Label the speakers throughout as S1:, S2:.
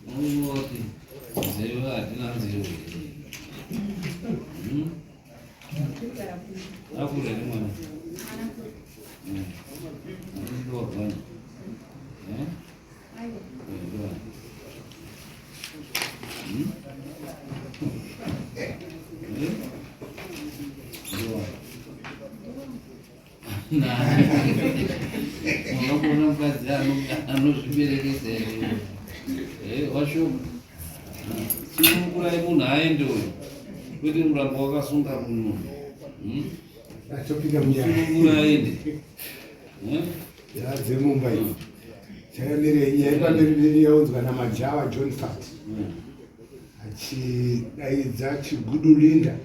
S1: Unoti nzeve hatina nzeve. Akura here mwana? Anodiwa bwana. Unokuona mukadzi anozviberekesa here? Washoma. Sunungurai munhu aende uyu, kwete kuramba wakasunga munhu.
S2: Atopinda munyaya.
S1: Sunungura aende.
S2: Nyaya dzemumba idzi. Chakamire nyaya pamberi yaunzwa naMajawa John Fat. Achidaidza Chigudu Linda.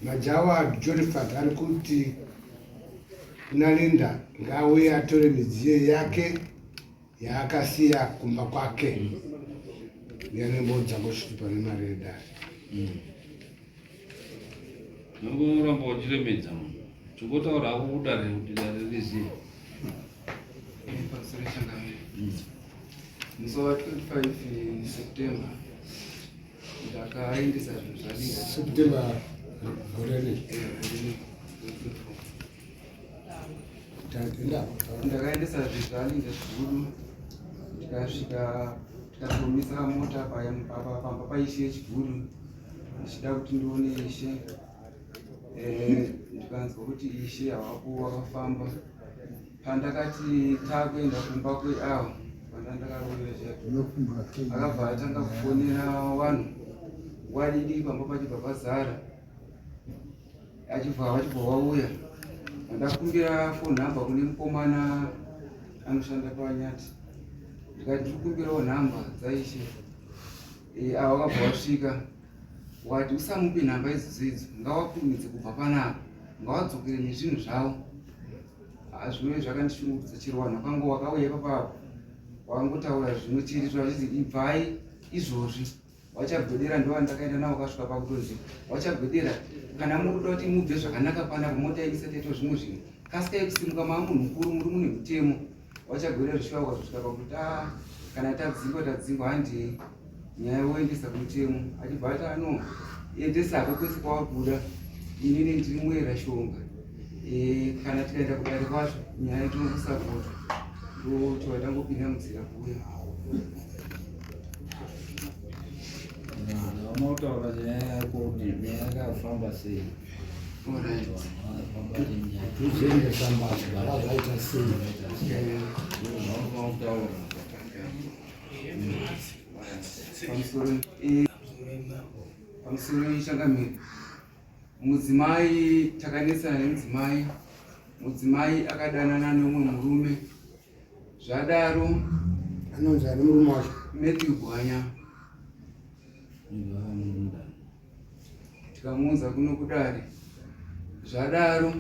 S2: Majawa Jorifat ari kuti kuna Linda ngaauye atore midziyo yake yaakasiya kumba kwake yanembo dzangosviti pane mari yedare.
S1: Nongoramba uchiremedza munhu. Chingotaura hako kudare kuti dare rizive.
S3: Pamusoro changamire. Musi wa 25 September ndakaendesa zvinhu zvalinda.
S2: September gore rino. Tatenda.
S3: Ndakaendesa zvinhu zvalinda zviguru ndikasvika tikatomisa mota pamba paishe chiguru ndichida kuti ndione ishe eh, ndikanzwa kuti ishe havapo wakafamba pandakati takuenda kumba kweawo pandandakarovera chaipo akabva atanga kufonera vanhu wadidi pamba pachibva pazara achibva vachibva wauya ndakumbira phone number kune mukomana anoshanda panyati ndikati ndiri kukumbirawo nhamba dzaishe eh, ava vakabva vasvika wati usamupe nhamba idzodzo idzo ngawakurumidze kubva panapa ngawadzokere nezvinhu zvavo ah, zvinove zvakandishungurudza chero vanhu vakango wakauya ipapapo wakangotaura zvimwe chete zvachizi ibvai izvozvi wachagwedera ndovandakaenda navo kasvika pakutonzi wachagwedera kana muri kuda kuti mubve zvakanaka panapa mota isati yaitwa zvimwe zvinhu kasikai kusimuka maa munhu mukuru muri mune mutemo wachagwedera zvisvika ukazosvika pakuti ah, kana tadzingwa tadzingwa handei nyaya woendesa kumutemo achibva ati ano endesako kwese kwawakuda inini ndiri muera shonga e, kana tikaenda kudare kwacho nyaya tinokusapota ndoti watangopinda munzira kuuya
S1: unotaura nyaya yako kuti nyaya yakafamba sei
S2: tuzoendesa mbazha zvazvaita sei
S3: Pamusoro ichangamire mudzimai takanetsana nemudzimai mudzimai akadanana neumwe murume zvadaro
S2: anonzi ani murume wacho
S3: Matthew Bwanya tikamuunza kuno kudare zvadaro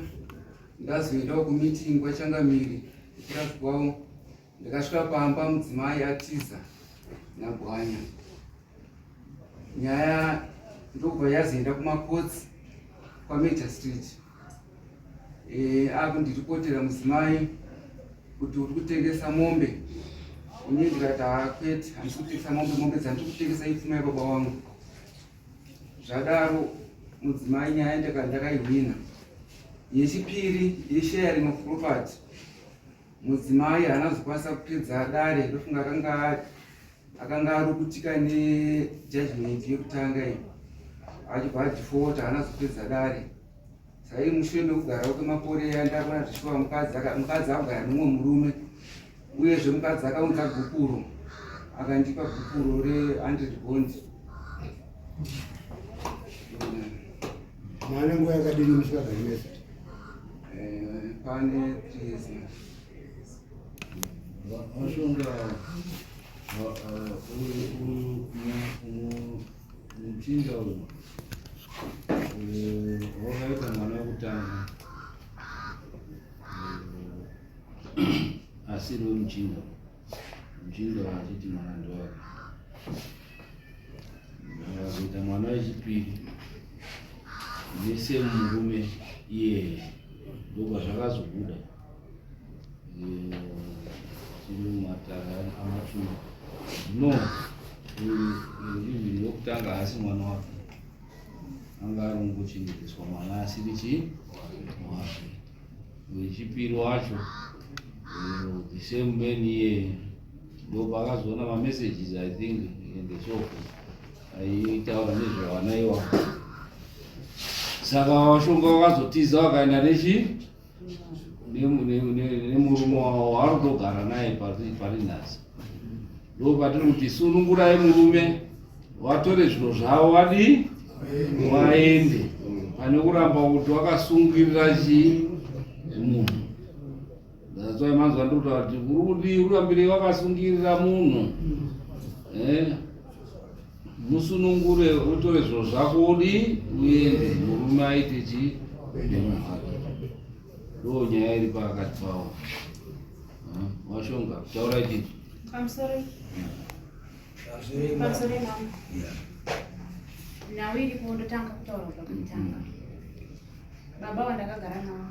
S3: ndazoendawo kumeeting kwachangamire kupurazi kwavo Ndakasvika pamba mudzimai atiza naBwanya. Nyaya ndokubva yazoenda kumakotsi kwaMajor Street. E, akundiripotera mudzimai kuti uri kutengesa mombe. Ini ndikati hakwete, handisi kutengesa mombe, mombe dzandiri kutengesa ipfuma yababa wangu. Zvadaro mudzimai nyaya ndakaihwina. Yechipiri yesharing of property. Mudzimai haana kuzokwanisa kupedza dare ndofunga akanga akanga arukutika nejudgment yekutanga iyi achibva adefaulta haana kuzopedza dare saka ii mushure mekugarawo kwemakore yandakuona zvishuwa mukadzi akugara nemumwe murume uyezve mukadzi akaunza gupuro akandipa gupuro re100 bond
S2: Mwana nguva yakadini muchivagari mese?
S3: Eh, pane 3 years
S1: Vashonga muchinda uyu wakaita mwana wekutanga asiri wemuchinda muchinda achiti mwana ndewake akazoita mwana wechipiri nese murume iyeye ndobva zvakazobuda eh, kufunga no even wokutanga haasi mwana wake anga ari kungochengeteswa mwana asiri chii wake wechipiri wacho eh, the same man iye ndopakazoona mamessages i think and so forth aitaura nezvevana iwavo saka vashonga vakazotiza vakaenda nechi nemurume wavo waari kutogara naye pari nhasi ndo patiri kuti sunungurai murume watore zviro zvavo vadii waende pane kuramba kuti wakasungirira chii munhu that's why manzwa ndiri kutaura kuti uri kudii urambirei wakasungirira munhu eh? musunungure utore zviro zvako udii uende murume aite chii nemunhu wake ndo nyaya iri pakati pawo washonga taura chii
S4: pamusoro pamusoro mama nhau iripo ndotanga kutaura kubva kutanga baba wandakagara navo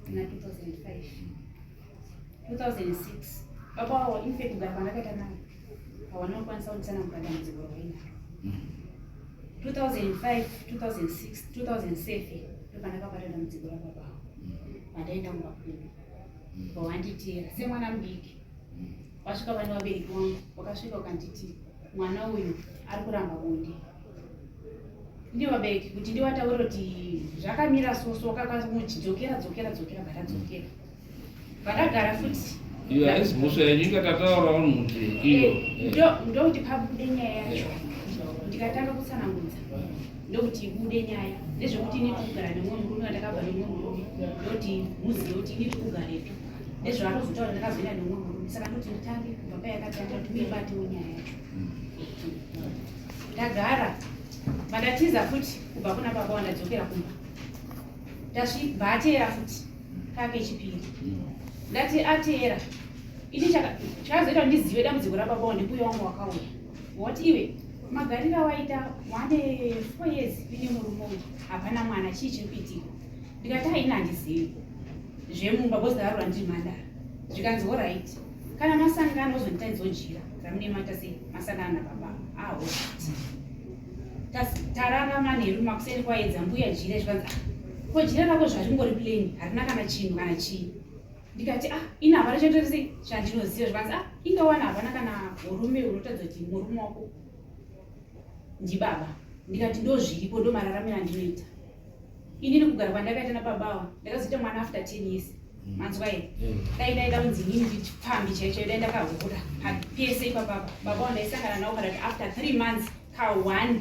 S4: muna 2005 2006 baba wavo infact kugara kwandakaita navo hawana kukwanisa kunditsanangura dambudziko ravainaro 2005 2006 2007 ndopandakabata dambudziko rababa avo pandaenda kumba kwedu vawanditeera semwana mudiki wasvika pane vabereki wangu wakasvika ukanditi mwana uyu ari kuramba bonde ndivo vabereki kuti ndiwataure kuti zvakamira soso kakamuchidzokera dzokera dzokera bvatadzokera vandagara futi
S1: iyo haisi mhosva yenyu inga tataura vanhu kuti iyo
S4: eh, ndokuti pabude nyaya yacho ndikatanga kutsanangudza ndokuti ibude nyaya nezvekuti ini tikugara nemumwe murume wandakabva nemumwe murume ndokuti muzive kuti ini tikugarepi nezvaanozotaura ndakazoenda nemumwe murume saka ndoti nditange kubva payakatanga kuti muibatewo nyaya yacho ndagara mandatiza futi kubva kuna baba wandadzokera kumba ndasvibva ateera futi kake chipiri ndati ateera ini chakazoita ndizive dambudziko rababa wandikuya wangu wakauya wati iwe magariro awaita wane four years uine murume uyu hapana mwana chii chiri kuitika ndikati haina handizivi zvemumba bcause ndakarora ndiri mhandara zvikanzi horait kana masangana ozonditaidzo jira ramune maita sei masangana nababa ahorit tarara manheru makuseni kwaedza mbuya jira zvikanzi ah, ko jira rako zvaringori plain harina kana chinhu kana chii ndikati ah ini hapana chandiri sei chandinoziva zvikanzi ah ingawana hapana kana urume unotadza kuti murume wako ndibaba ndikati ndo zviripo ndo mararamiro andinoita inini kugara kwandakaita nababa ava ndakazoita mwana after 10 years mm. manzwa here mm. dai ndaida kunzi inini ndichipfambi chaicho dai ndakahura pese ipapapa baba ava ndaisangana navo kana kuti after 3 months ka one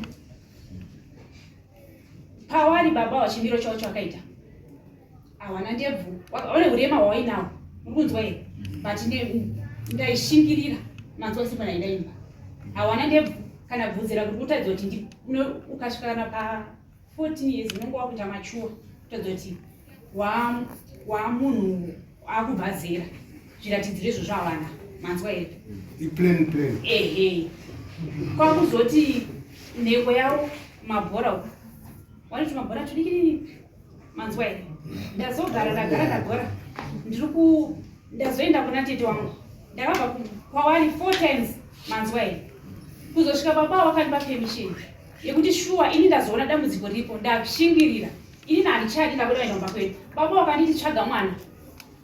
S4: pawari baba ava chimiro chavo chawakaita hawana ndebvu wane urema hwawainawo muri kunzwa here mm. but ndaishingirira manzwa simba ndaindaimba hawana ndebvu kana bvudzi rako rikutaridza kuti ukasvika kana pa 14 years unonge wakuita machuwa kutaridza kuti wamunhu akubva zera zviratidziro izvozvo hawana manzwa here
S2: iplan plan
S4: ehe kwakuzoti nhengo yavo mabhora uku wanoti mabhora tudikidiki manzwa here ndazogara ndagara ndagora ndiri ku ndazoenda kuna tete wangu ndakabva kwawari four times manzwa here kuzosvika baba wakandipa permission yekuti shuwa ini ndazoona dambudziko riripo ndashingirira ini handichadi ndakuda kuenda kumba kwedu baba wakanditi tsvaga mwana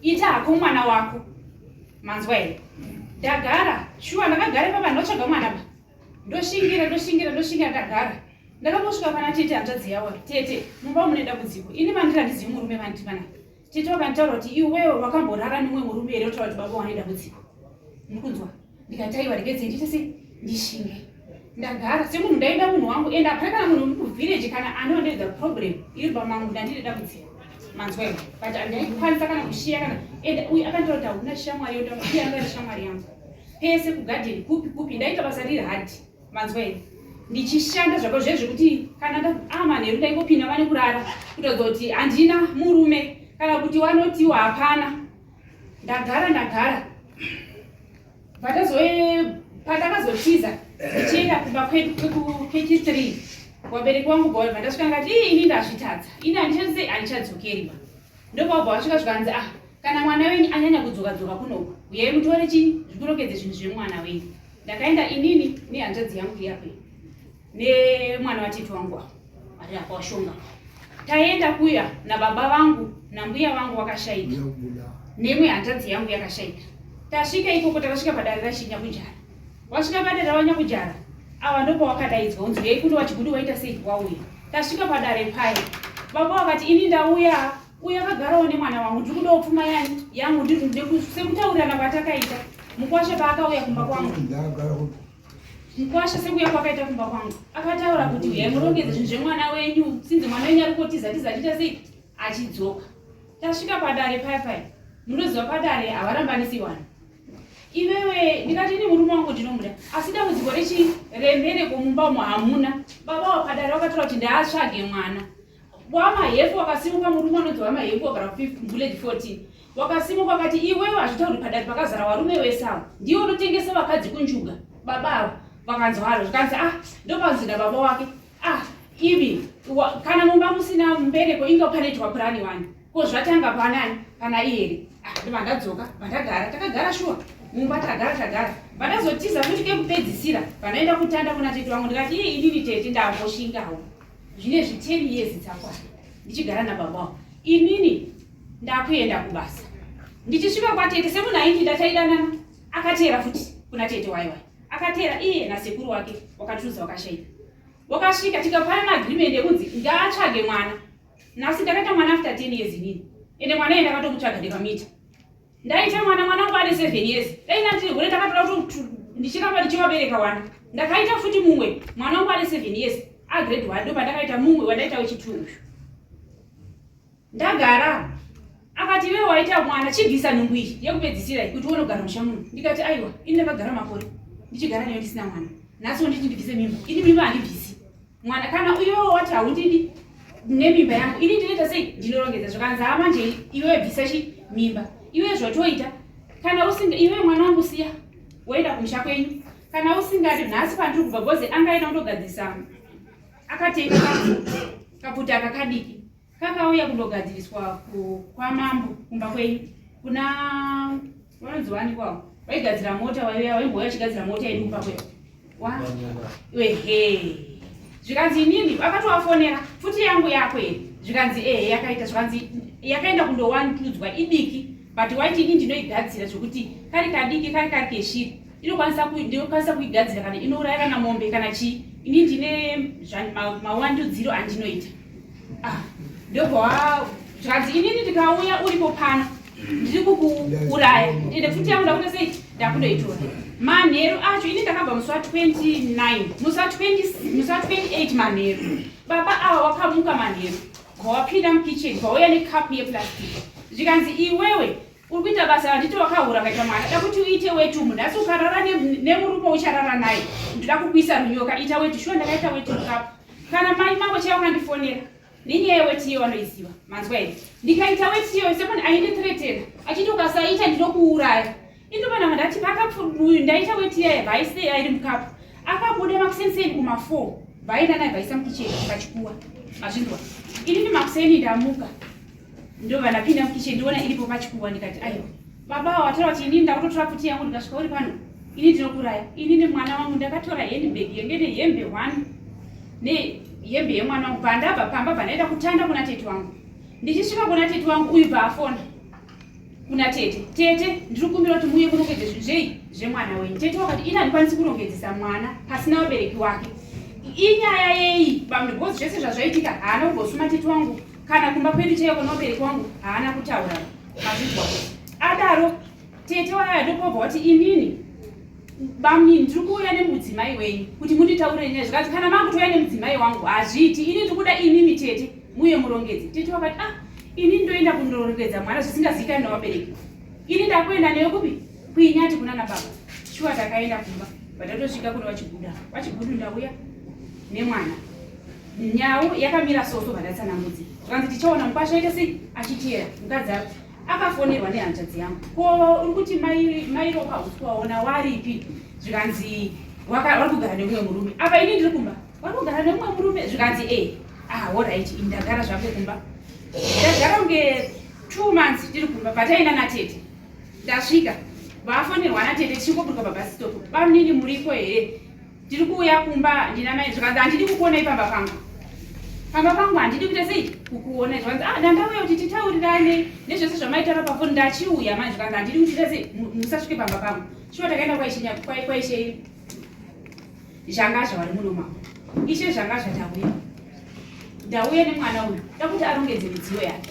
S4: ita hako mwana wako manzwa here ndagara shuwa ndakagara ipapa ndotsvaga mwana ba ndoshingira ndoshingira ndoshingira ndagara ndakambosvika pana tete hanzvadzi yavo tete mumba mune dambudziko ini mandiri handizivi murume vandiri panapa tete vakanditaura kuti iwewe wakamborara nemumwe murume here otaura kuti baba wane dambudziko mukunzwa ndikati aiwa regedze ndiite sei ndishinge ndagara semunhu ndaenda munhu wangu ende hapana kana munhu muvillage kana anondeedza problem iri pamangu ndandine dambudziko manzwa here but andaikwanisa kana kushiya kana ende uyu akanditaura kuti hauna shamwari yotaura iye anga ari shamwari yangu pese kugadheni kupi kupi ndaita basa riri hadi manzwa here ndichishanda zvako zve zvekuti kana amanheru ndaingopinda vane kurara kutoza kuti handina murume kana kuti wanotiwa hapana ndagara ndagara pandakazotiza ndichienda kumba kwedu kwechi3 vabereki vangu bva ndasvika ndikati ii ini ndazvitadza ini handichasei handichadzokeri ba ndopabva vasvika zvikanzi ah kana mwana wenyu anyanya kudzoka dzoka kunoku uyai mutore chii zvikurongedze zvinhu zvemwana wenyu Ndakaenda inini nehanzvadzi yangu yape nemwana watete wangu apo ari apa washonga. Taenda kuya nababa vangu nambuya vangu wakashaika neimwe hanzvadzi yangu yakashaika. Tasvika ikoko takasvika padare rachinyakujara. Wasvika padare raVaNyakujara ava ndopawakadaidzwa unzi uyai kuno VaChigudu waita sei wauya. Tasvika padare paya baba vakati ini ndauya uyo akagarawo nemwana wangu ndiri kudawo pfuma yani yangu sekutaurirana kwatakaita mukwasha paakauya kumba kwangu mukwasha sekuya kwakaita kumba kwangu akataura kuti uyai murongedze zvinhu zvemwana wenyu sinzi mwana wenyu ari kotiza tiza achiita sei achidzoka tasvika padare paya paya munoziva padare havarambanisi vanhu iwewe ndikati ini murume wangu ndinomuda asi dambudziko rechi rembereko mumba umo hamuna baba wapadare vakatora kuti ndaatsvage mwana wamahefu wakasimuka murume anonzi wamahefu wagara village 14 wakasimuka wakati iwewe hazvitauri padare pakazara varume wese avo ndiwe unotengesa vakadzi kunjuga baba avo vakanzwaro zvikanzi ah ndopanzi nababa wake ah ivi kana mumba musina mbereko inga panoitwa purani wani ko zvatanga panani pana iyere ah ndobva ndadzoka vandagara takagara shuwa mumba tagara tagara vandazotiza futi kekupedzisira vanoenda kutanda kuna tete wangu ndikati iye inini tete ndamboshingawo zvine zvi 10 years dzakwana ndichigara nababa wangu inini ndakuenda kubasa ndichisvika kwatete semunhu aindida taidanana akateera futi kuna tete waiwai akateera iye nasekuru wake wakatiudza wakashaika wakasvika tikapana agreement yekunzi ngaatsvage mwana nhasi ndakaita mwana after 10 years inini ende mwana iye ndakatomutsvaga ndikamuita ndaita mwana mwana wangu ane 7 years dai ndandiri hure ndakatoda kuti ndichiramba ndichivabereka wana ndakaita futi mumwe mwana wangu ane 7 years agrade 1 ndopandakaita mumwe wandaita wechitwo uyu ndagara akati iwe waita mwana chibvisa nhumbu iyi yekupedzisira iyi kuti uone kugara musha muno ndikati aiwa ini ndakagara makore ndichigara neyo ndisina mwana nhasi wonditi ndibvise mimba ini mimba handibvisi mwana kana iwewe wati haundidi nemimba yangu ini ndinoita sei ndinorongedza zvakanzi haa manje iwewe bvisa chi mimba iwewe zvotoita kana usinga iwewe mwana wangu siya woenda kumusha kwenyu kana usingadi nhasi pandiri kubva bhozi angaenda kundogadzirisa akatenga kaputi aka kadiki kakauya kundogadziriswa kwamambo kumba kwenyu kuna vanonzi wani kwavo vaigadzira mota vaiuya vaimbouya vachigadzira mota yedu kumba kwedu wehe zvikanzi inini akatovafonera futi yangu yako here zvikanzi ehe yakaita zvikanzi yakaenda kundowandudzwa idiki but waiti ini ndinoigadzira zvekuti kari kadiki kari kari keshiri inokwanisa ndinokwanisa kuigadzira kana inouraya kana mombe kana chii ini ndine mawandudziro andinoita ah, ndobva zvikanzi inini ndikauya uripo pano ndiri kukuuraya ende futi yangu ndakuita sei ndakutoitora manheru acho ini ndakabva musi wa 29 musi wa 28 manheru baba ava wakamuka manheru bvawapinda mukitchen bvauya nekapu yeplastic zvikanzi iwewe uri kuita basa handiti wakahura kaita mwana da kuti uite wetu munhu asi ukarara nemurume ucharara naye ndoda kukuisa runyoka ita wetu shuwa ndakaita wetu mukapu kana mai mako chaivo kandifonera nenyaya yeweti iyo vanoiziva manzwa here ndikaita weti iyoyo semunhu ainditretena achiti ukasaita ndinokuuraya indopana ndati pakapfuuyu ndaita weti iyaye vaise airi mukapu akabuda makuseni kuma 4 vaenda naye vaisa mukicheni pachikuwa mazvinzwa inini makuseni ndamuka ndobva ndapinda mukicheni ndiona iripo pachikuwa ndikati aiwa baba wataura kuti inini ndakutotora pfuti yangu ndikasvika uri pano ini ndinokuraya inini mwana wangu ndakatora handbag yenge nehembe one nehembe yemwana wangu pandabva pamba pandaenda kutanda kuna tete wangu ndichisvika kuna tete wangu uyu bvaafona kuna tete tete ndiri kukumbira kuti muuye kurongedze zvinhu zvei zvemwana wenyu tete wakati ini handikwanisi kurongedzesa mwana pasina vabereki wake inyaya yei vamwe because zvese zvazvaitika haana kumbosuma tete wangu kana kumba kwedu chaiyo kuna vabereki wangu haana kutaura mazvinzwa adaro tete waya ndopobva wati inini bamnini ndiri kuuya nemudzimai wenyu kuti munditaurire nyaya zvikanzi kana makutouya nemudzimai wangu hazviiti ini ndiri kuda imimi tete muye murongedze tete wakati ah ini ndoenda kundorongedza mwana zvisingazivikanwi navabereki ini ndakuenda newe kupi kuinyati kunana baba shuwa takaenda kumba vatatosvika kuno vachiguda vachigudu ndauya nemwana nyau yakamira soso vandatsanangudzi zvikanzi tichaona mukwasha aita sei achitera mukadzi akafonerwa nehanzvadzi yangu ko uri kuti mairopa hausi kuwaona waripi zvikanzi wari kugara nemumwe murume apa ini ndiri kumba wari kugara nemumwe murume zvikanzi e ah orit ini ndagara zvako kumba ndagara kunge two months ndiri kumba bataenda natete ndasvika Vafonerwa natete tichingoburuka pabus stop. Bamunini muriko here? Ndiri kuuya kumba ndina mai zvikanzi handidi kukuonai pamba pangu. Pamba pangu handidi kuita sei kukuona zvikanzi ah ndandauya kuti titaurirane nezvese zvamaitaura pafoni ndachiuya manje zvikanzi handidi kuti ita sei musasvike pamba pangu. Shuwa takaenda kwaishe kwaishe Zhangazha vari muno mama. Ishe Zhangazha tauya. Ndauya nemwana uyu ndakuti arongedze midziyo yake.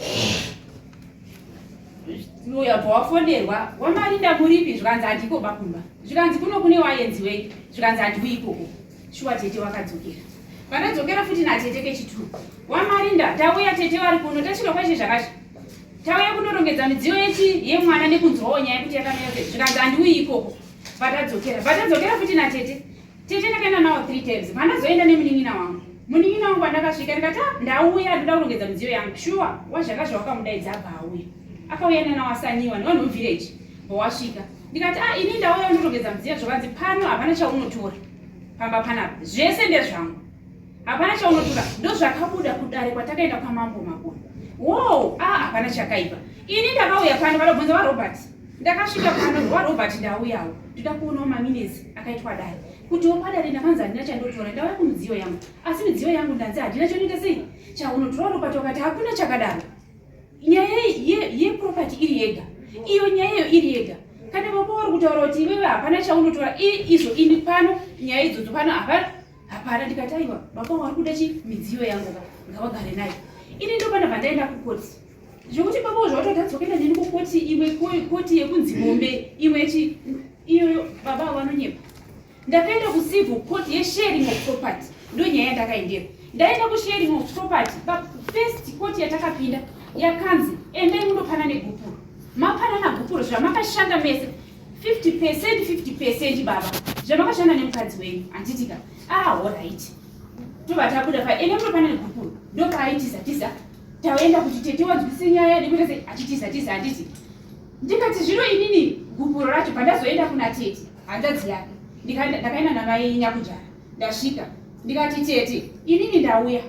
S4: Uya bva wafonerwa wamarinda muripi zvikanzi handiko bakumba. Zvikanzi kuno kune wayenzi wei zvikanzi handiuyi ikoko. Shuwa tete wakadzokera. Vandadzokera futi natete kechitu. Wamarinda tauya tete vari kuno tasvika kwaishe Zhangazha. Tauya kunorongedza midziyo yechi yemwana nekunzwawo nyaya kuti yakamira sei zvikanzi handiuyi ikoko. Vatadzokera vatadzokera futi natete tete ndakaenda nawo three times pandazoenda nemunin'ina wangu munin'ina wangu andakasvika ndikati ah, ndauya ndoda kurongedza midziyo yangu shuwa wazvanga zvawakamudaidza abva auya akauya nana wasanyiwa nevanhu vevillage bowasvika ndikati ah ini ndauya ndorongedza midziyo zvakanzi pano hapana chaunotora pamba panapa zvese ndezvangu hapana chaunotora ndozvakabuda kudare kwatakaenda kwamambo makoni wo ah hapana chakaipa ini ndakauya pano vanobvunza varobert Ndakasvika pano waRobert ndauyawo ndoda kuonawo maminetsi akaitwa dare kutiwo padare ndakanzi handina chandotora ndauya kumidziyo yangu asi midziyo yangu ndanzi handina chonoita sei chaunotora Robert wakati hakuna chakadaro nyaya yeproperty iri yega iyo nyaya iyo iri yega kana baba wari kutaura kuti iwewe hapana chaunotora izvo ini pano nyaya idzodzo pano hapana hapana ndikati aiwa baba wari kuda chi midziyo yangu ngavagare nayo ini ndopana pandaenda kukoti Zvekuti baba zvautotadza kuenda neni kukoti imwe koti yekunzi mombe imwe chi iyoyo baba vanonyepa. Ndakaenda kucivil court yesharing of property ndonyaya yandakaendera. Ndaenda kusharing of property first court yatakapinda yakanzi endai mundopana negupuro. Mapanana gupuro zvamakashanda mese 50% 50% baba zvamakashanda nemukadzi wenyu handitika ah alright tobva tabuda pa ende mundopana negupuro ndopaaitiza tiza Taenda kuti tete wanzwisise nyaya nekuita sei achitiza tiza handiti ndikati zvino inini gupuro racho pandazoenda kuna tete hanzvadzi yake ndakaenda namai nyakujara ndasvika ndikati tete inini ndauya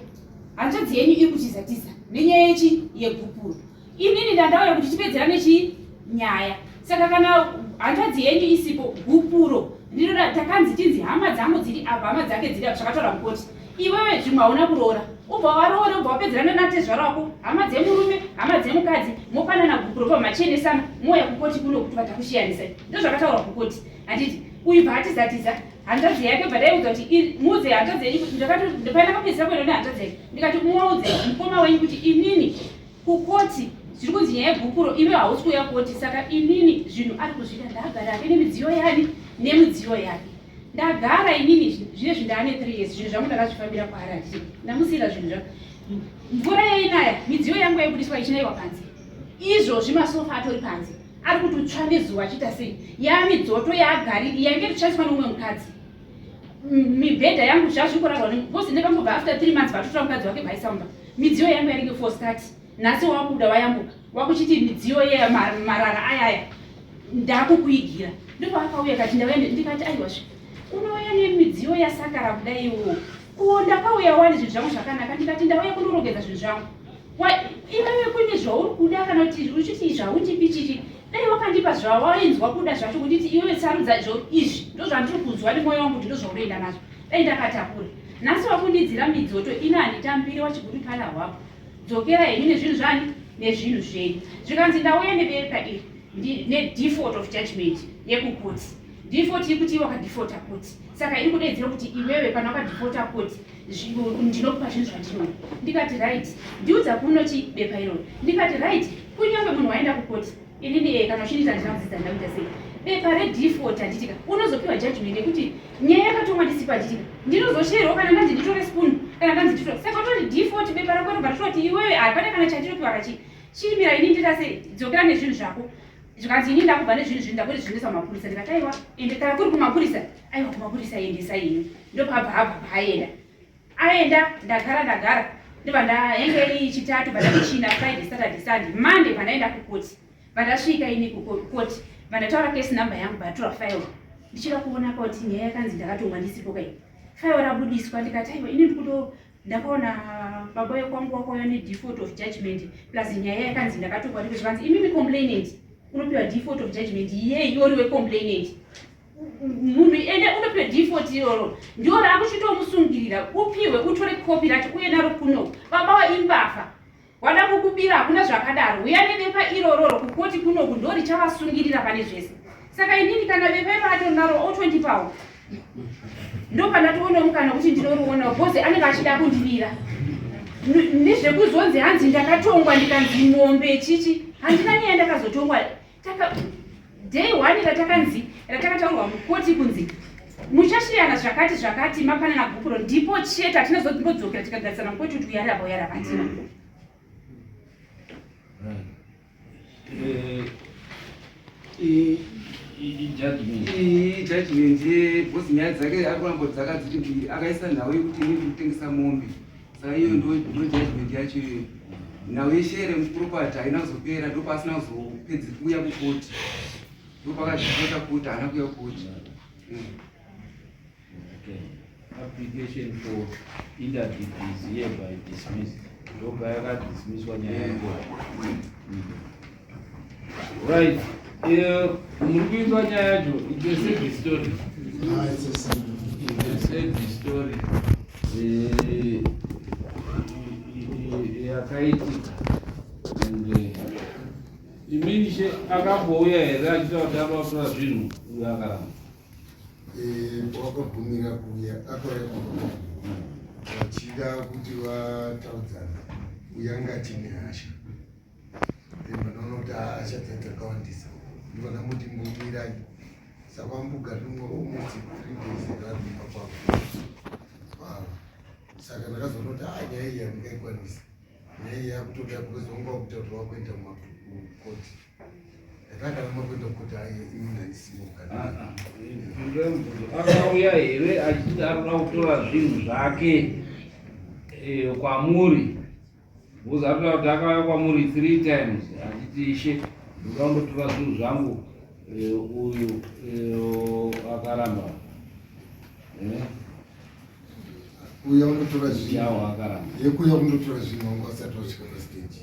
S4: hanzvadzi yenyu iri kutiza tiza nenyaya yechi yegupuro inini ndandauya kuti tipedzerane chii nyaya saka kana hanzvadzi yenyu isipo gupuro ndinoda takanzi tinzi hama dzangu dziri apa hama dzake dziri apa zvakataura mukoti iwewe zvimwe hauna kuroora ubva waroora ubva wapedzerana natezvara wako hama dzemurume hama dzemukadzi mopanana gupuro pa machenesana mouya kukoti kuno kuti vatakushiyanisa ndozvakataurwa kukoti handiti uyu bva atizatiza hanzvadzi yake bva ndaiudza kuti muudze hanzvadzi yenyu ndakapedzisira kuenda nehanzvadzi yake ndikati muudze mukoma wenyu kuti inini Kukoti zviri kunzi nyaya yegupuro iwe hausi kuuya koti saka inini zvinhu ari kuzviita ndagara ake nemidziyo yani nemidziyo yake ndagara inini zvinezvi ndaane three years zvinhu zvangu ndakazvifambira kwaari handiti ndamusiyira zvinhu zvangu mvura yainaya midziyo yangu yaibudiswa ichinaiwa panze izvozvi masofa atori panze ari kutotsva nezuva achiita sei yamidzoto yaagari yainge tichandiswa neumwe mukadzi mibhedha yangu zvazvikurarwa because ndakangobva after three months vatotora mukadzi wake baisaumba midziyo yangu yaringe four start nhasi wakuda wayambuka wakuchiti midziyo ye marara ayaya ndakukuigira ndopaakauya kati ndauya ndikati aiwazve unouya nemidziyo yasakara kudai iwo ko ndakauya wani zvinhu zvangu zvakanaka ndikati ndauya kunorongedza zvinhu zvangu iwewe kune zvauri kuda kana kuti uchiti izvi haundipi chichi dai wakandipa zvawainzwa kuda zvacho kunditi iwewe sarudza izvo izvi ndozvandiri kunzwa nemwoyo wangu kuti ndozvaunoenda nazvo dai ndakatakura nhasi wakundidzira midzoto ini handitambire wachiguripala hwapo dzokera henyu nezvinhu zvani nezvinhu zvenyu zvikanzi ndauya nebepa iri nedefault of judgment yekukoti default yekuti iwe wakadefaulta koti saka iri kudeedzera kuti iwewe kana wakadefaulta koti ndinokupa zvinhu zvandinoda ndikati right ndiudza kuno chi bepa iroro ndikati right kunyange munhu waenda kukoti inini eh, kana uchindiita ndina kudzidza ndakuita sei bepa redefault handitika unozopiwa judgment yekuti nyaya yakatongwa ndisipo handitika ndinozosherwa kana ndanzi nditore spoon kana ndanzi nditore saka utori default bepa rako robva ritoti iwewe hapana kana chandinopiwa kachi chiimira ini ndita sei dzokera nezvinhu zvako zvikanzi ini ndakubva nezvinhu zvinhu ndakuti zvinoisa kumapurisa ndikati aiwa ende kana kuri kumapurisa aiwa kumapurisa endesa ini ndopabva abva paaenda aenda ndagara ndagara ndobva ndahenge iri chitatu bva china friday saturday sunday monday bva ndaenda kukoti bva ndasvika ini kukoti bva ndataura case number yangu bva ndatora file ndichida kuona koti nyaya yakanzi ndakatongwa ndisipo kai file rabudiswa ndikati aiwa ini ndikuto ndakaona baba wekwangu wakauya nedefault of judgment plus nyaya yakanzi ndakatongwa ndiko zvikanzi imimi complainant Unopiwa default of judgment iye iwe uri wecomplainant. Munhu ende unopiwa default iroro ndiwo raakuchitomusungirira upiwe utore kopi racho uye naro kuno. Baba waimbavha wada kukubira hakuna zvakadaro. Uya nebepa irororo kukoti kunoku ndo richavasungirira pane zvese. Saka inini kana bepa iro racho naro otondipawo ndopandatoona mukana kuti ndinoriona because anenge achida kundibira nezvekuzonzi hanzi ndakatongwa ndikanzi mombe chichi handina nyaya ndakazotongwa taka day one ratakanzi ratakataurwa mukoti kunzi muchashiyana zvakati zvakati mapanana gupuro ndipo chete hatina zombodzokera tikagarisana mukoti kuti uyarapa uyarapa hatina
S3: Judgment yebhosi nyaya dzake ari kuramba kuti dzakadziti mbiri akaisa nhau yekuti ini ndikutengesa mombe saka iyo ndo judgment yacho iyoyo nhau yeshere muproperty haina kuzopera ndopaasina kuzopedzi kuuya kukoti ndopakazvipota kuti haana kuuya kukoti
S1: Okay. Application for interdict is hereby dismissed. Ndobva yakadismisswa nyaya yako. Right. Eh, muri kuinzwa nyaya yacho. It's a sad story.
S5: Ah, it's a sad
S1: It's a sad story. Eh, yakaitika. And eh, imini she akambouya here achitaura kuti anotora zvinhu uyo akaramba.
S5: Eh, wakagumira kuuya akauya kumba vachida kuti vataudzana uye anga achine hasha vanoona kuti hasha dzakawandisa ndivanamuti mbomirai saka vambogara rimwe almost 3 days vari kumba kwavo kwavo saka ndakazoona kuti ah nyaya iyi handingaikwanisa nyaya iyi yakutoda because vanga vakuita kuti vakuenda kukoti
S1: Akauya here achiti arikuda kutora zvinhu zvake eh, kwamuri because arikuda kuti akauya kwamuri three times achiti ishe ndoda kundotora zvinhu zvangu eh, uyu eh, akaramba
S5: kuuya kundotora zvinhu yekuuya kundotora zvinhu wanga wasati wasvika pastage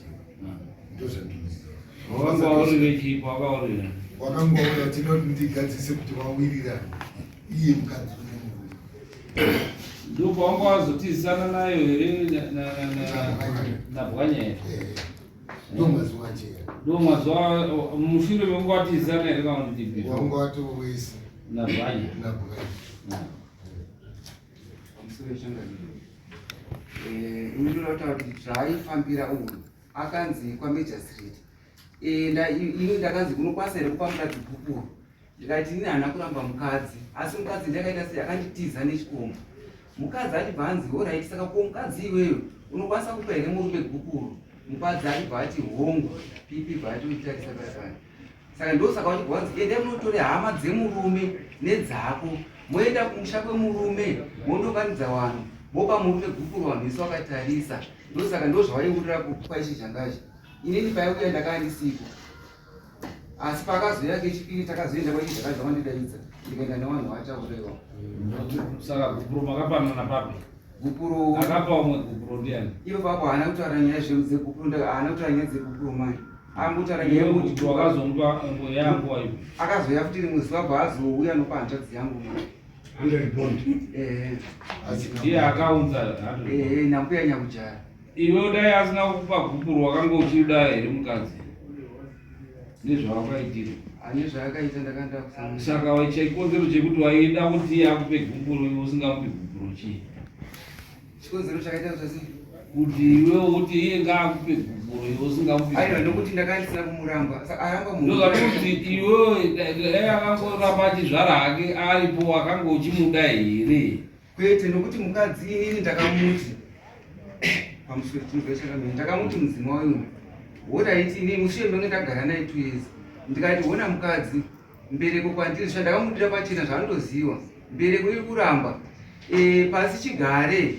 S5: ndozvandinoziva
S1: wakanga waurire chipo wakaurira
S5: wakanga waurira tinoda kuti ndigadzise kuti wawirirana iye mukadzi unemurume
S1: ndipo wanga wazotizisana nayo here nabwanya here
S5: ndo mazuva acho
S1: ndo mazuva mushure mekunge watizisana here kana kuti
S5: wanga watowesa
S1: nabwanya
S5: nabwanya
S3: Pamusoro yechangamire. Eh, unotoda kutaura kuti zvaaifambira uyu akanzi kwaMajor Street. Eh, ini ndakanzi unokwanisa here kupa mukadzi gupuro ndikati ini haana kuramba mukadzi asi mukadzi ndakaita sei akanditiza nechikomba mukadzi achibva anzi horaiti saka ko mukadzi iweyo unokwanisa kupa here murume gupuro mukadzi achibva ati hongu pipi bva atoitarisa payapaya Saka ndosaka vachibva vanzi endai munotore hama dzemurume nedzako moenda kumusha kwemurume mondokanidza vanhu mopa murume gupuro vanhu vese vakatarisa ndosaka ndozvavaiurira kwaishizhangashi inini paiuya ndakaa ndisiko asi paakazouya kechipiri takazoenda kwaishizhangashi vakandidaidza ndikaenda nevanhu vatauraiwa
S1: saka gupuro makapanana papi
S3: gupuro
S1: akapa umwe gupuro ndiani
S3: ivo papo haana kutaura nyaya dzegupuro haana kutaura nyaya dzegupuro mani angotaura nyaya
S1: yekuti wakazomupa yanguva ipi
S3: akazouya futi rimwe zuva bva azouya nopa hanzvadzi yangu eh.
S1: ndiye akaunza
S3: eh, nambuya nyakujara
S1: iwe dai asina kukupa gupuro wakanga uchida here mukadzi nezvawakaitira
S3: ane zvaakaita ndakanda
S1: saka chikonzero chekuti waida kuti iye akupe gupuro iwe usingamupi gupuro chii
S3: chikonzero chakaita kuti
S1: kuti iwe kuti iye ngaakupe gupuro iwe usingamupi
S3: aiwa nokuti ndakanga ndisina kumuramba aramba
S1: munhu ndozvakuti iwe dai akangoramba achizvara hake aripo wakanga uchimuda here
S3: kwete nokuti mukadzi inini ndakamuti pamusoro tinozvachakamira ndakamuti mudzima wayo woraiti inini mushure menge ndagara naye 2 years ndikati hona mukadzi mbereko kwandiri zvandakamudira pachena zvaanotoziva mbereko iri kuramba e, pasi chigare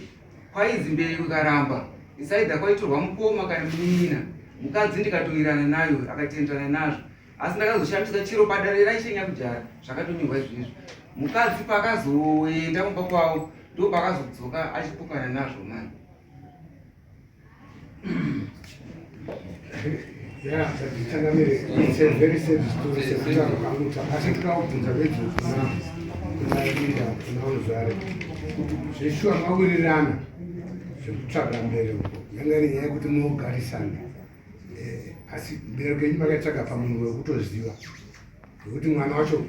S3: kwainzi mbereko ikaramba isaidha kwaitorwa mukoma kana munin'ina mukadzi ndikatoirana nayo akatenderana nazvo asi ndakazoshamisika chero padare raishe nyakujara zvakatonyorwa izvizvi mukadzi paakazoenda kumba kwavo ndo paakazodzoka achipokana nazvo mani
S2: Yeah, changamire, it's a very sad story sekutaura kwangu asi toda kubvunza bedzi kuna kuna Linda kuna Muzvare kuti zveshuwa mawirirana zvekutsvaga mbereko yanga iri nyaya yekuti munogarisana eh, asi mbereko yenyu makaitsvaga pamunhu wekutoziva nekuti mwana wacho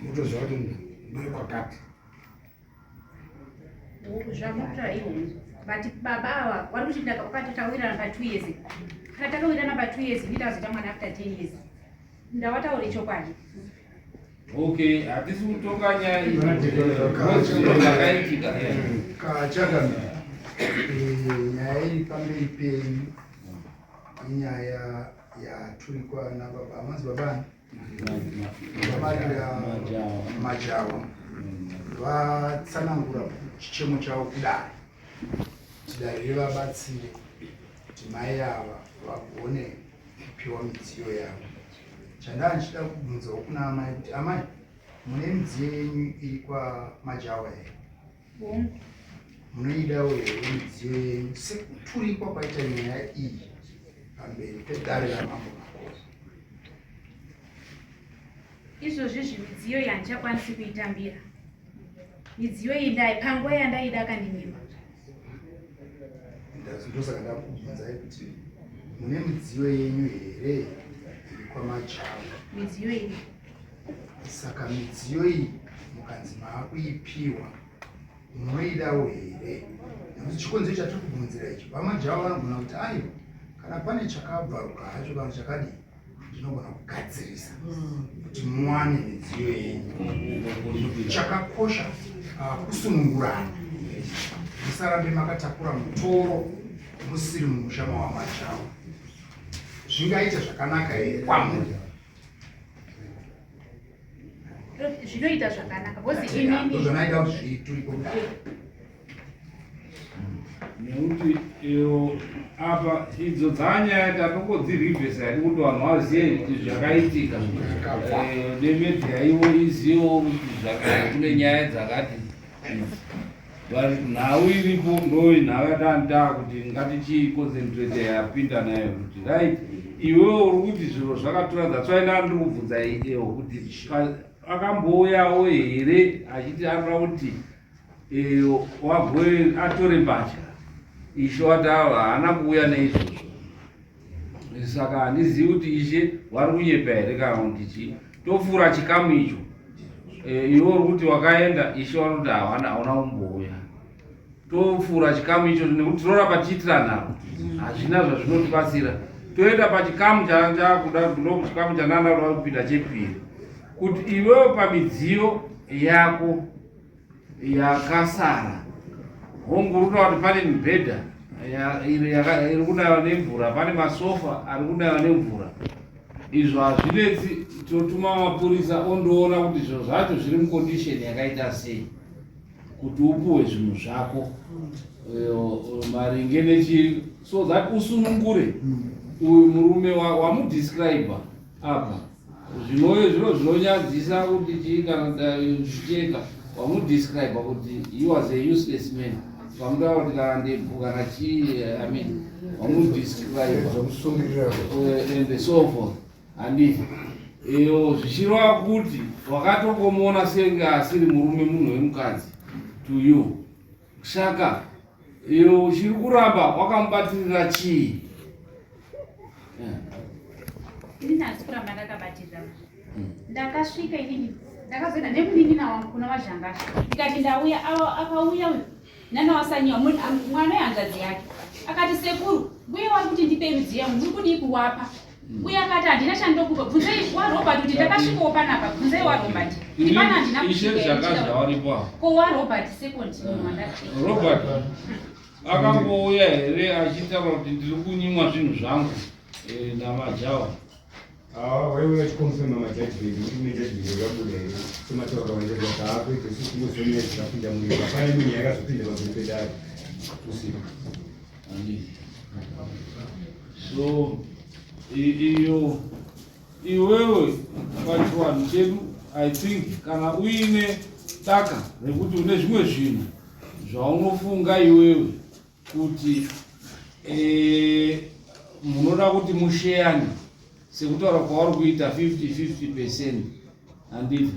S2: mutoziva kuti ndekwakati
S4: Zvamunotaura ihonzo but baba ava wari kuti wakati tawirirana pa two years kana takawirirana pa two years ini ndazoita mwana after 10 years ndawataure chokwadi.
S1: Okay, hatisi kutonga nyaya iyi. Zvakaitika.
S5: Kachakami, nyaya iri pamberi penyu inyaya yaturikwa nababa amanzi babani Majawa vatsanangura chichemo chavo kudare kuti dare rivabatsire kuti mai ava vagone kupiwa midziyo yavo. Chandaa ndichida kubvunzawo kuna amai kuti amai mune midziyo yenyu iri kwaMajawa here? Munoidawo here midziyo yenyu sekuturikwa kwaita nyaya iyi pamberi pedare ramambo Makore?
S4: Izvozvi zvimidziyo iyi handichakwanisi kuitambira. Midziyo iyi ndai panguva yandaida akandinyima.
S5: Ndosaka ndakubvunzai kuti mune midziyo yenyu here iri kwaMajawa?
S4: Midziyo iyi.
S5: Saka midziyo iyi mukanzi maakuipiwa munoidawo here? Nekuti chikonzero chatiri kubvunzira ichi, vaMajawa vanogona kuti aiwa, kana pane chakabvaruka hacho kana chakadii ndinogona kugadzirisa kuti muwane midziyo yenyu. Chakakosha kusunungurana, musarambe makatakura mutoro musiri mumusha mawamajawa. Zvingaita zvakanaka here kwamuri?
S4: Zvinoita zvakanaka because inini
S5: zvanaida kuti zviituriko kudai
S1: nekuti iyo apa idzo dzanyaya tatongodzirivhesa hedu kuti vanhu vazive kuti zvakaitika eh, nemedhia ivo izivewo kuti kune nyaya dzakati But nhau iripo ndo nhau yatanga kuti ngatichiconcentrate yapinda nayo kuti right iwewo uri kuti zviro zvakatora that's why ndandiri kubvunza iyewo kuti akambouyawo here achiti anoda kuti eh, wabwe atore mbatya ishe wati haana kuuya neizvozvo saka handizivi kuti ishe vari kunyepa here kana kuti chii tofura chikamu icho eh, iwe uri kuti wakaenda ishe vanoti hawana hauna kumbouya tofura chikamu icho nekuti tinoramba tichiitira nharo hazvina zvazvinotibatsira toenda pachikamu chakuda ndokuchikamu chananda kuda kupinda chepiri kuti iwewe pamidziyo yako yakasara hongu uri kutaura kuti pane mibhedha iri kunaiwa nemvura pane masofa ari kunaiwa nemvura izvo hazvinetsi totuma mapurisa ondoona kuti zviro zvacho zviri mucondition yakaita sei kuti upuwe zvinhu zvako eh, maringe nechi so that usunungure uyu murume wamudescribe apa Zvinove zviro zvinonyadzisa kuti chii kana zvicheka wamudescribe kuti he was a useless man vamutaura kuti kana ndebvu kana chii I mean wamudescribe eh, and so forth handiti iyo zvichireva kuti wakatongomuona senge asiri murume munhu wemukadzi to you saka Iyo uchiri kuramba wakamubatirira chii?
S4: Ini handisi kuramba ndakabatirira. Ndakasvika inini ndakazoenda nemunin'ina wangu kuna vaZhangasha ndikati ndauya akauya uyu nana wasanyiwa mwana wehanzvadzi yake akati sekuru mbuya wari kuti ndipei midziyo yangu muri kudii kuwapa uye akati handina chandokupa bvunzai warobert kuti ndakasvikawo panapa bvunzai warobert kuti pana handina
S1: kusvika
S4: ko warobert second munhu wandasvika
S1: Robert akambouya here achitaura kuti ndiri kunyimwa zvinhu zvangu eh, namajawa
S2: Ah, waiuya achikonfirma majudgment kuti kune judgment yakabuda here semataura waita kuti haakuite isu tinozonyaya dzakapinda munyika hapana imwe nyaya yakazopinda pamberi pedare usiku
S1: So iyo iwewe pachivanhu chedu I think kana uine daka rekuti une zvimwe zvinhu zvaunofunga iwewe kuti eh, munoda kuti musheyane. Sekutaura kwauri kuita 50 50 percent handiti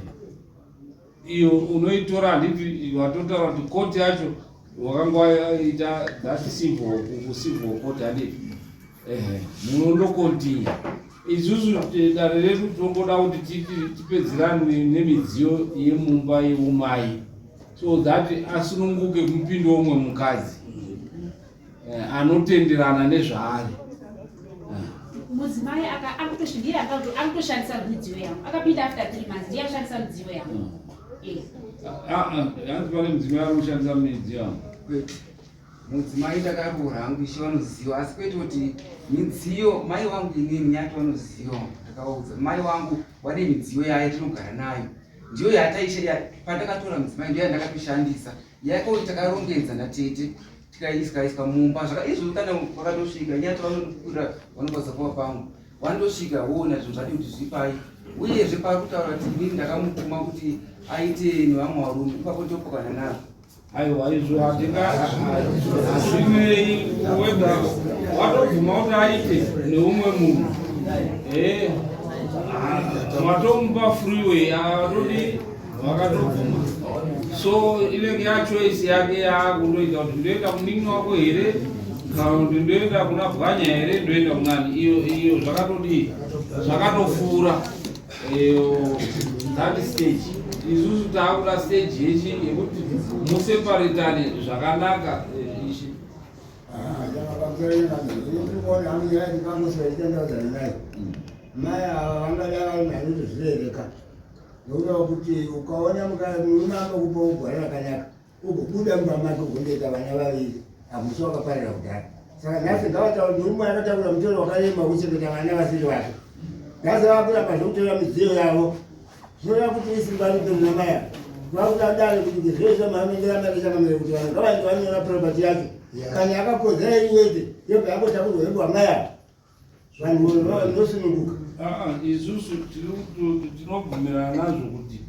S1: iyo unoitora handiti watotaura kuti koti yacho wakanga waita that civil kucivil court handiti ehe munondokontinya isusu eh, dare redu tinongoda kuti tipedzerane nemidziyo yemumba yeumai so that asununguke kumupinda umwe mukadzi eh, anotenderana nezvaari
S4: mudzimai akutoshingira akutoshandisa midziyo yangu akapinda after three months ndiye ashandisa midziyo yangu hmm.
S1: eh. ah, ah, hanzi pane mudzimai ari kushandisa midziyo yangu
S3: mudzimai ndakaroora hangu ishe vanoziva asi kwete kuti midziyo mai wangu inini nyati vanoziva ndakaudza mai wangu wane midziyo yaye tinogara nayo ndiyo yataisha pandakatora mudzimai ndiyo yandakatoshandisa yako takarongedza natete tikaiswa iswa mumba zvaka izvo kana vakatosvika nyati vanondikura vanokwanisa kuva pangu vanotosvika woona zvinhu zvadi kuti zvipai uyezve paakutaura kuti inini ndakamutuma kuti aite nevamwe varume ipapo ndopokana nazvo
S1: Aiwa izvo hatinga hazvinei whether watobvuma kuti aite neumwe munhu eh matomupa freeway atodi vakatobvuma so inenge yachoice yake yaakundoita kuti ndoenda kunin'ina wako here kana kuti ndoenda kuna bwanya here ndoenda kunani iyo iyo zvakatodii zvakatofura That stage isusu taakuda stage yechi yekuti museparetane zvakanaka eh, ishi
S6: mai ava vangada vari vanotozvirereka nokuda kuti ukaona murume anokupa ugwara rakanaka Ugobuda mumba make ugondoita vana vaviri hamusi wakaparira kudhara. Saka nhasi ngavataure murume akatakura mutoro wakarema wekuchengeta vana vasiri vake. Nhasi vakuramba zvekutora midziyo yavo. Zvinoreva kuti isimba ripi muna mai ava. Vakuda dare kuti zvese maanenge amake kuti vanhu ngavaende vanyora property yacho. Kana yakakodzera iri wete yobva yangotakurwa yobva mai ava. Vanhu vanosununguka.
S1: Ah, ah, isusu tinobvumirana nazvo kuti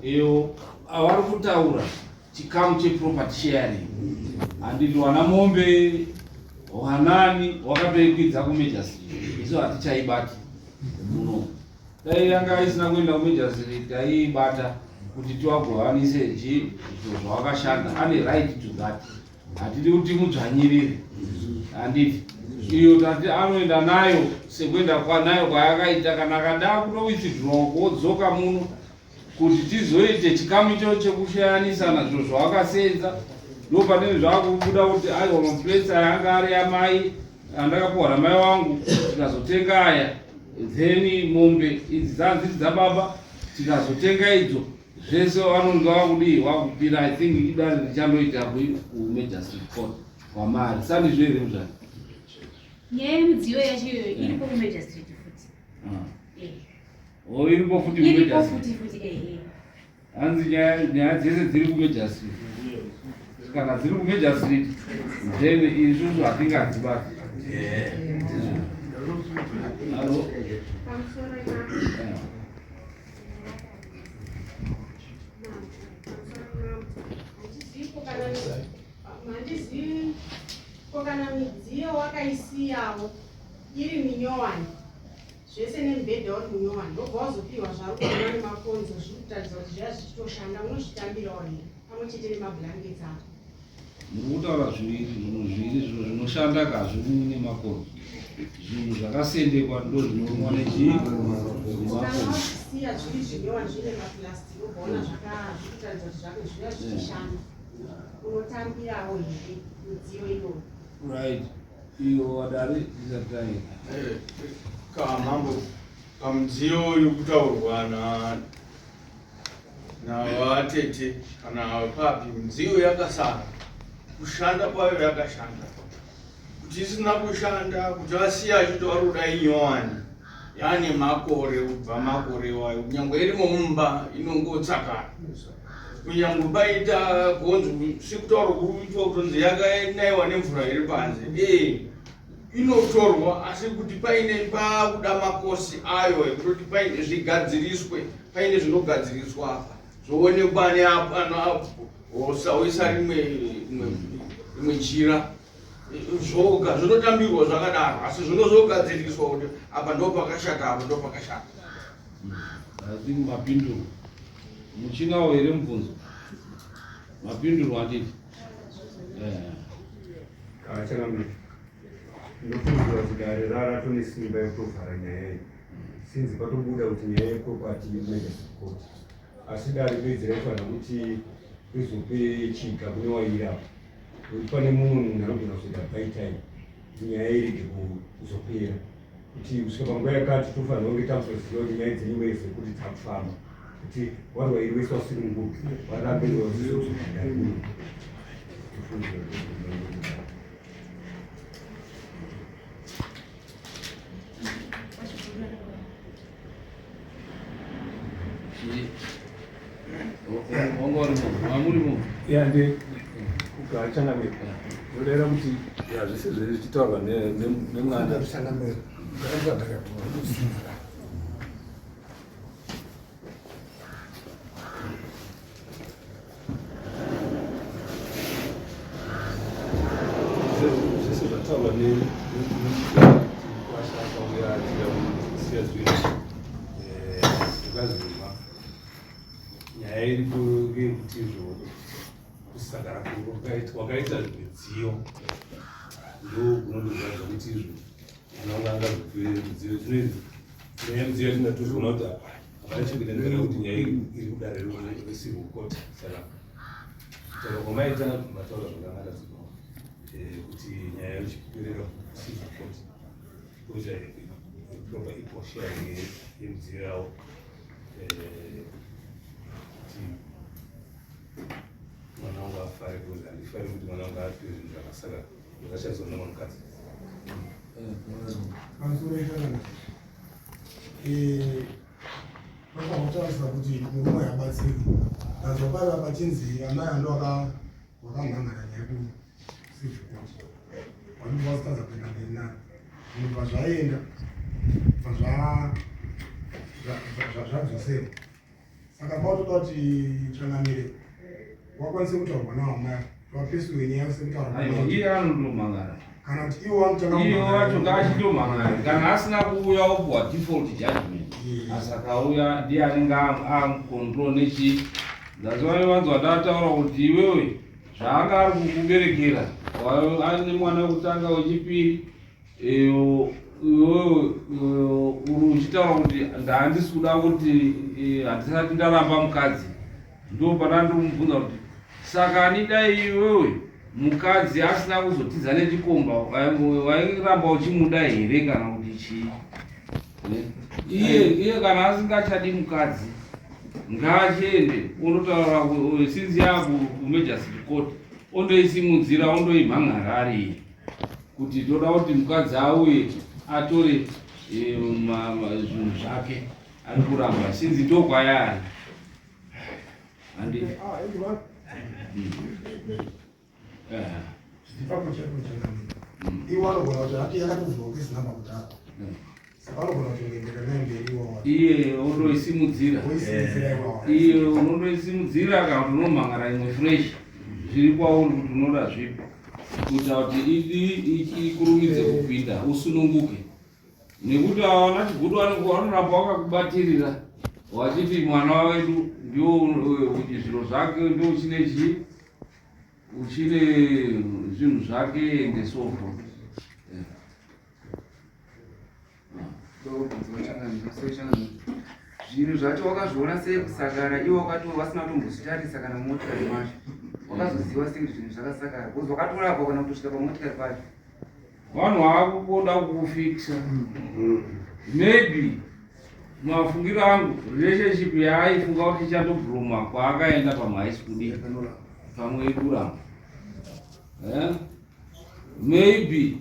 S1: iyo avari kutaura chikamu cheproperty sharing handiti wana mombe wanani wakatoikwidza kumajor street isu hatichaibati muno dai yanga isina kuenda kumajor street taiibata kuti tiwagovanise chi zviro zvawakashanda ane right to that hatidi kuti mudzvanyirire handiti iyo tati anoenda nayo sekuenda kwanayo kwayakaita kana akada kutowithdraw kodzoka muno kuti tizoite chikamu icho chekushayanisana zviro zvawakasenza ndo panenge zvakubuda kuti aiwa maplates aya anga ari amai andakapuwa namai wangu tikazotenga aya then mombe idzi dzanziri dzababa tikazotenga idzo zvese vanonge vakudii vakupira i think idare richandoita kumajor street court kwamari sandizvo here muzvani
S4: nyaya yemidziyo yacho iyoyo iripo kumajor street futi ah.
S1: eh. o oh, iripo futi
S4: iripo futi futi ehe
S1: hanzi nyaya dzese dziri kumajor street kana dziri kumajor street then isusu hatingadzibati Hello.
S7: Handizivi ko kana midziyo wakaisiyawo iri minyowani zvese nemubhedha uri munyowani wobva wazopiwa zvari kuona nemakonzo zviri kutaridza kuti zviya zvichitoshanda unozvitambirawo here pamwe chete nemablankets ako
S1: Muri kutaura zviviri zvinhu zviviri zvinhu zvinoshanda ka hazvirumwi nemakonzo. Zvinhu zvakasendekwa ndo zvinorumwa nechii? Nemakonzo.
S7: Siya zviri zvinyowani zvine maplastic ugoona zvakazvikuratidza kuti zvake zviya zvichishanda. Unotambirawo here midziyo iyoyo?
S1: Right. Iyo wadare tisati taenda.
S8: Eh, kamambo pamudziyo uri kutaurwa na navatete kana papi midziyo yakasara kushanda kwayo yakashanda kuti isina kushanda kuti vasiya achiti vari kuda inyowani yane makore kubva makore wayo kunyange irimo mumba inongotsakara kunyange paita gonzo sekutaura kuitwa kutonzi yakanaiwa nemvura iri panze ee inotorwa asi kuti paine pakuda makosi ayo ekutoti paine zvigadziriswe paine zvinogadziriswa apa zvoonekwa neapanosaoisa rimwe rimwe jira. Zvoga zvinotambirwa zvakadaro, asi zvinozogadziriswa kuti apa ndo pakashata, apa ndo pakashata.
S1: I think mapinduro muchinawo here mubvunzo? Mapinduro handiti?
S2: Changamire, ndinofungira kuti dare raratone simba yekutovhara nyaya iyi sinzi patobuda kuti nyaya yeproperty emergency court, asi dare bedzi raifanira kuti rizope chiga kune wairapa, nekuti pane mumwe munhu anogona kuzoita buy time kuti nyaya irege kuzopera, kuti kusvika panguva yakati tofanira kunge takutoziva kuti nyaya dzenyu wese kuti dzakufamba, kuti wari wairi wese wasununguka warambe wazizodare.
S9: Ya, ndi kugachangamira ndodera kuti ya zvese zviri zvichitaurwa nemwana. Zvese zvataurwa nemukwasha akauya achida kusiya zvinhu zvakazvirwa. Nyaya iripo ngeyekuti izvo kusakara kwakaita midziyo ndo kunondozadza kuti izvo mwana wangu angazopiwe midziyo. Zvinoizvi nyaya yemidziyo yatinatozoona kuti apa hapana chekuita ndikana kuti nyaya iri kudare recivil court. Saka kutaura kwamaita mataura zvakanaka dzino kuti nyaya yochiperera kucivil court kuita proper equal sharing yemidziyo yavo, kuti mwana wangu afare, because handifari kuti mwana wangu apiwe zvinhu zvakasaka zvakashandiswa nemwanukadzi.
S5: Pamusoro itanana, vakakutarisa kuti murume habatsiri. Ndanzwa paiva pachinzi amai ando wakamhan'ara nyaya kucivil court, vanobva vazotadza kuenda mberi nayo, zvinobva zvaenda bva zvadzoserwa. Saka pautoda kuti changamire wakwanise kutaurwa navo amai vapesure nyaya yose kutaura.
S1: Iye anotomhan'ara.
S5: Kana kuti iwo vanotanga.
S1: Iye wacho ngaachitomhan'ara. Kana asina kuuya opuwa default judgment, asi akauya ndiye anenge acontrol nechi. That's why vanzwa ndataura kuti iwewe zvaanga ari kukuberekera aine mwana wekutanga, wechipiri, iwewe uri uchitaura kuti ndahandisi kuda kuti handisati ndaramba mukadzi. Ndo pana ndomubvunza kuti saka ani dai iwewe mukadzi asina kuzotiza nechikomba wairamba uchimuda here kana kuti chii? Iye kana asingachadi mukadzi ngaachiende ondotaura sinzi yakumajor city court, ondoisimudzira, ondoimhan'ara ari iye kuti toda kuti mukadzi auye atore zvinhu zvake ari kuramba, sinzi ndokwayari handi.
S5: Ipapo chaipo changamire, iwo anogona kuti hati yakatovhurwa case number kudhara, saka anogona kutongoendera nayo mberi iwawa.
S1: Iye ondoisimudzira.
S5: Oisimudzira iwawa.
S1: Iye unondoisimudzira kana kuti unomhangara imwe fresh, zviri kwauri kuti unoda zvipi kuita kuti ikurumidze kupinda usununguke, nekuti awana chigudu vanoramba vakakubatirira wachiti mwana wedu ndio kuti zviro zvake ndio uchine chii, uchine zvinhu zvake and so forth.
S3: Zvinhu zvacho wakazviona sei kusakara iwo wakati vasina kutombozvitarisa kana mumotikari macho? Wakazoziva sei kuti zvinhu zvakasakara? Because wakatorapwa kana kutosvika pamotikari pacho.
S1: Vanhu vakukoda kukufikisa. Maybe mafungiro angu, relationship yaaifunga kuti ichandobvuma kwaakaenda pamwe haisi kudii, pamwe ikuramba. Eh? Maybe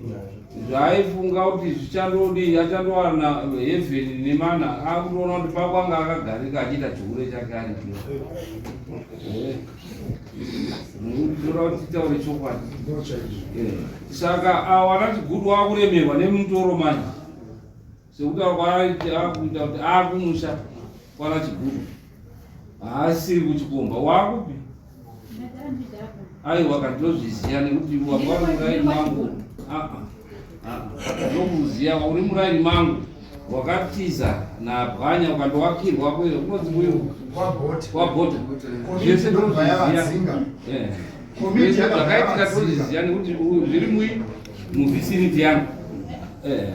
S1: zvaaifunga kuti zvichandodii, achandowana heaven nemana, akutoona kuti pakwanga akagarika achiita chihure chake aripo. Ndoda kuti titaure chokwadi. Saka awana chigudu akuremerwa nemutoro manje, sekutaura kwaakuita kuti akumusha kwana chigudu, haasiri kuchikomba, waakupi? Aiwa ka ndinozviziva nekuti wanga uri muraini mangu. Ah, ah. Ah, ndinokuziva uri muraini mangu wakatiza nabwanya ukandowakirwa kunonzi kuyo kwabhota zvese ndinozviziva eh. zvese zvakaitika tinozviziva nekuti zviri mui muvicinity yangu eh.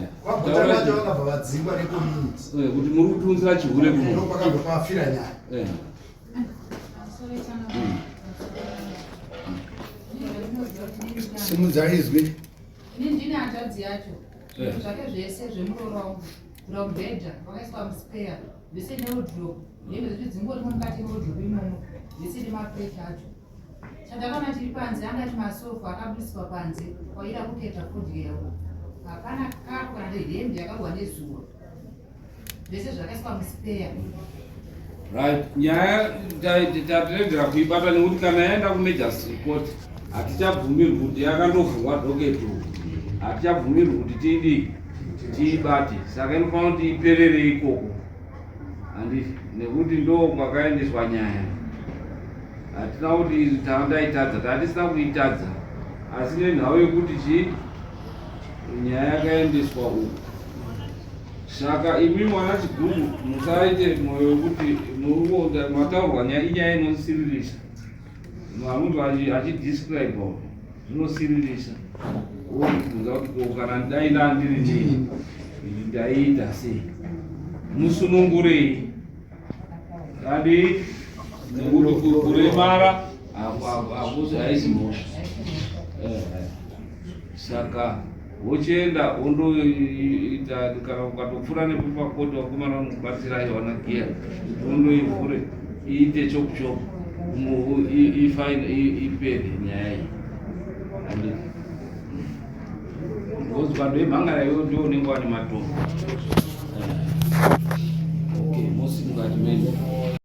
S1: Eh, kuti muri kutiunzira chihure kuno
S5: Simudza izwi.
S10: Ini ndini hanzvadzi yacho. Zvinhu zvake zvese zvemuroora wangu kubvira mubhedha wakaiswa muspare zvese newardrobe hembe dzedu dzingorimo mukati mewardrobe imomo zvese nemaplate acho. Chandakaona chiri panze anga ati masofa akabudiswa panze kwaida kuketa fodya yavo. Hapana kapu kana hembe yakarohwa nezuva. Zvese zvakaiswa muspare.
S1: Right, nyaya tatiregera kuibata nekuti kana yaenda kumagistrate court hatichabvumirwi kuti yakandovhurwa docket hatichabvumirwi kuti tiidi tiibate saka inofanira kuti iperere ikoko handiti nekuti ndo kwakaendeswa nyaya hatina kuti tandaitadza tatisina kuitadza asi nenhau yekuti chii nyaya yakaendeswa uku saka imi mwana chigumbu musaite mwoyo wekuti murikuona mataurwa nyaya inyaya inosiririsa mamunhu achidescribe zvinosiririsa wobvunza kuti ko kana dai ndandiri ndini ndaiita sei musunungurei adi nekuti kuremara hakusi haisi mhosva saka wochienda wondoita kana ukatopfuura nepapakoti vakomana vanokubatsirai wana giya kuti wondoivhure iite chopu chopu ipere nyaya iyi handiti because vanhu vemhangara iwo ndio unenge wane matombo eh. Okay mosimuka timene.